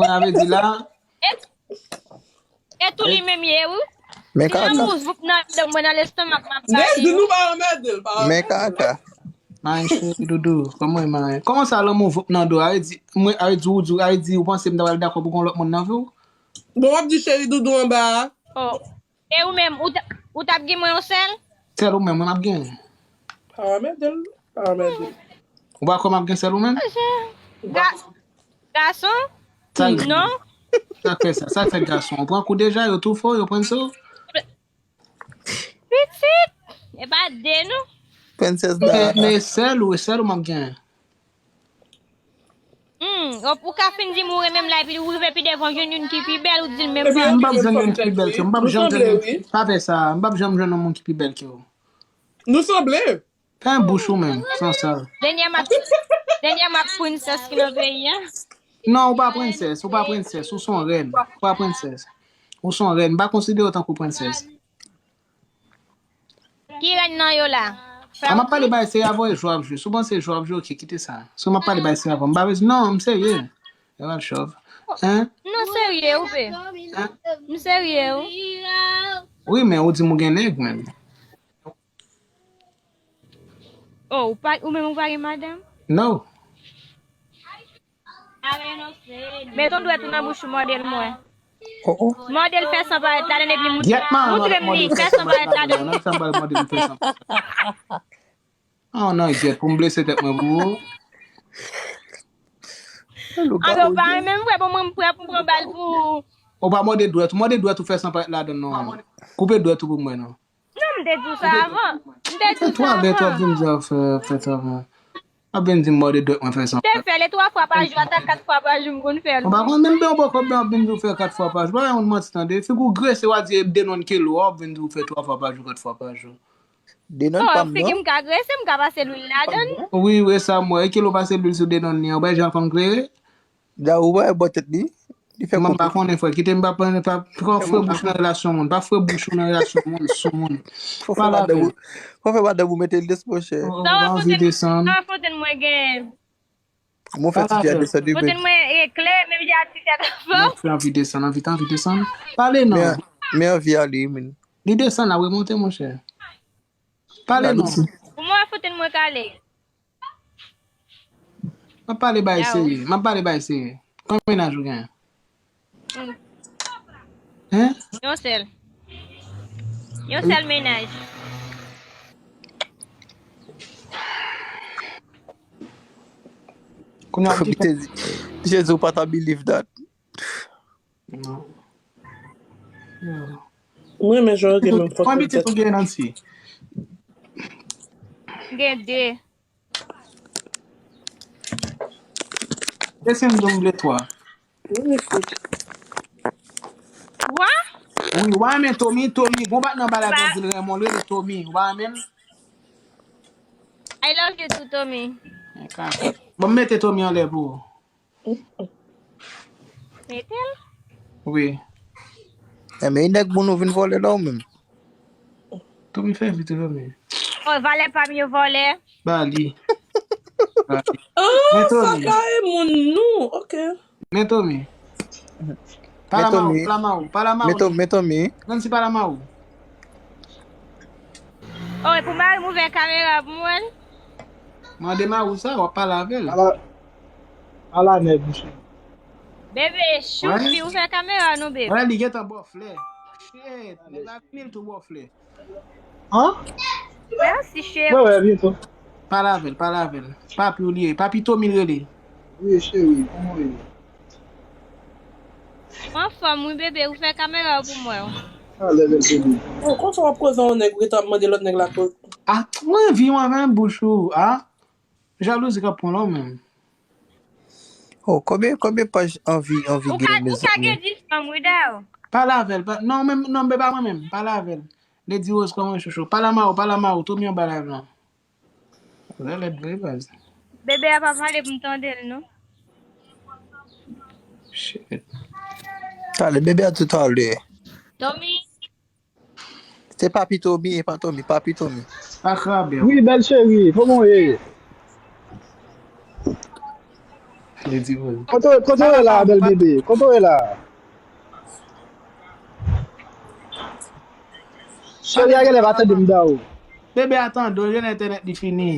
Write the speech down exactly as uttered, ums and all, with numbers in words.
Mwen avè di la. E tou li menm ye, wi. Men Ti nan kaka. Bous, voup nan do mwen nan lestomak, m ap ba li. Nou pa anmède l, pa Men kaka. Mwen cheri doudou, kòman mwen? Kòman sa lanmou voup nan do? Avè di, mwen, avè di, ou di, avè di, ou panse m ta pral dakò pou gon lòt moun nan vi w? Bon, w ap di cheri doudou anba a. Oh. E ou menm, ou t- ou t ap gen mwen yon sèl? Sèl ou menm, mwen ap gen. Pa anmède l, pa anmède l. Ou pa kwè m ap gen sèl ou menm? Ga- Gason? Sa Non. Sa fè sa, sa fè gason. Ou pran kou deja, yo tou fò, yo pran sou. Pitit! E pa de nou. Princess Men da. men sèl ou, e sèl ou m ap gen. Hmm, ou ou ka fin di m ou renmen m la, epi ou rive pi devan, jwenn youn ki pi bèl, ou di l menm pa. M p ap jwenn youn ki pi bèl ke m. M p ap janm jwenn youn. Pa fè sa, m p ap janm jwenn yon moun ki pi bèl ke ou. Nou sanble. Fè bouch ou menm, san sal. Dènyè m ap, dènyè m ap princess ki nan peyi a. Non, ou pa princess, ou pa princess, ou son rèn. Ou pa princess. Ou son rèn, m pa konsidere w tankou princess. Ki rèn nan yo la? A m ap pale bay serye avè w, e jwe ap jwe. Si w panse jwe ap jwe, oke, kite sa. Si m ap pale bay serye avè w, m pa bezwen, non, m serye. E pa chòv. Hein? Non, serye, ou pe. M serye, ou. Wi, men ou di m ou gen nèg, men. Oh, ou pa, ou menm ou pa gen madanm? No. Met yon dwèt ou nan bouch ou, mòde l mwen. Oh, oh. Mòde l fè san parèt ladan epi mou- Gyèt man, moutre m li, fè san parèt ladan. Nan sa m pral mòde m fè san parèt. Ah, non, gyèt, pou m blese tèt mwen pou ou. Anke ou pa renmen m vre, bon, mwen m prè pou m pran bal pou ou. Ou pa mòde dwèt, ou mòde dwèt ou fè san parèt ladan non. Koupe dwèt ou pou mwen non. Non, m te di w sa avan. M te di w Twa sa bèt w ap avan. vin di w ap fè, fè travay. W ap vin di m mòde dwèt mwen fè san. Te fè le twa fwa pa jou, ata kat fwa pa jou m konn fè l. Ou pa konn menm ben w bòkò ben w ap vin di w fè kat fwa pa jou. Pa yon manti tande. Figi w grese w a di e de nonn kelo w ap vin di w fè twa fwa pa jou, kat fwa pa jou. De nonn pa m Figi non. M ka grese, m ka pase lwil ladan l. Wi, wi, sa m wè. E kelo pase lwil sou de nonn li an. Ou bay jan l konn klere? Da ou wè bò tèt li. Li fè Mwen pa konpli. Konnen frè, kite m pa pran pa pran fre bouch nan relasyon moun. Pa fre bouch ou nan relasyon moun, sou moun. Fò fè madanm ou, fò fè madanm ou mete l despochè. Ou anvi desann. Sa fonten mwen gen. Mwen fè ti fè desann wi. Fonten mwen e klè, menm jan a ti tèt anfò. Mwen fè anvi desann, anvi anvi desann. Pale non. Men anvi ale men. Li desann la, remonte monchè. Pale non. Pou mwen fonten mwen kale. M ap pale bay serye. M ap pale bay serye. Konbyen mennaj ou gen? Hein? Yon sèl. Yon sèl mennaj. Kounye a di Jezi, Jezi, ou pa ta believe that. Non. Mwen men jan gen menm fòk. Konbyen pitit ou gen Nancy? Gen de. Ese m di w m vle twa. Wa? Wi, wa men Tommy, Tommy, gon bat nan balad nan di l renmen w, l rele Tommy, wa men. I love you too, Tommy. Bon, m mete Tommy anlè pou ou. Mete l. Wi. Enben e nèg moun ou vin vòlè la ou menm. Tommy fè vit ou Tommy. Oh, valè pa m yo vòlè. Ba li. Ah, sa ka e moun nou. Ok. Men Tommy. Pala ma ou, pala ma ou, pala ma ou. Men Tommy, men Tommy. Nancy pala ma ou. Oh, e pou mari m ouvè kamera pou mwen. Mande ma ou sa, w ap pale avè l. Ala, ala nèg bouch. Bebe, choupi, ouvè kamera nou, bebe. Wè, li gentan bò flè. Shit, nèg la vini l tou bò flè. An? Mèsi, cheri. Mwen wè byento. Pale avè l, pale avè l. Papi w li ye, papi Tommy l rele. Wi, cheri, kòman w ye? Anfòm, wi, bebe, ouvè kamera pou mwen. Alèz, bèl bebe. Bon, konsa w ap koze yon nèg, ou gentan ap mande lòt nèg la koze. Ah, mwen anvi w avè bouch ou. Ah, jalouzi k ap pran la w menm. Oh, konbyen, konbyen paj anvi, anvi Ou ka, gen, ou ka mezanmi? Gen dis fanm, wi, da. Pale avè l, pa, non, menm, non, men pa mwen menm, pale avè l. Lady Rose, kòman chouchou? Pale a ma ou, pale a ma ou, Tommy anba live lan. Sa lèd vre, baz. Bebe a pa pale pou m tande l, non. Shit. Talè, bebe a tout talè. Tommy. Se papi Tommy, e pa Tommy, papi Tommy. Pa krabe. Wi, bèl cheri, kòman w ye? Li di moun. Kote kote w ye la, bèl bebe? Kote w ye la? Cheri a genlè pa tande m dan ou. Bebe a tande w, genlè entènèt li fini.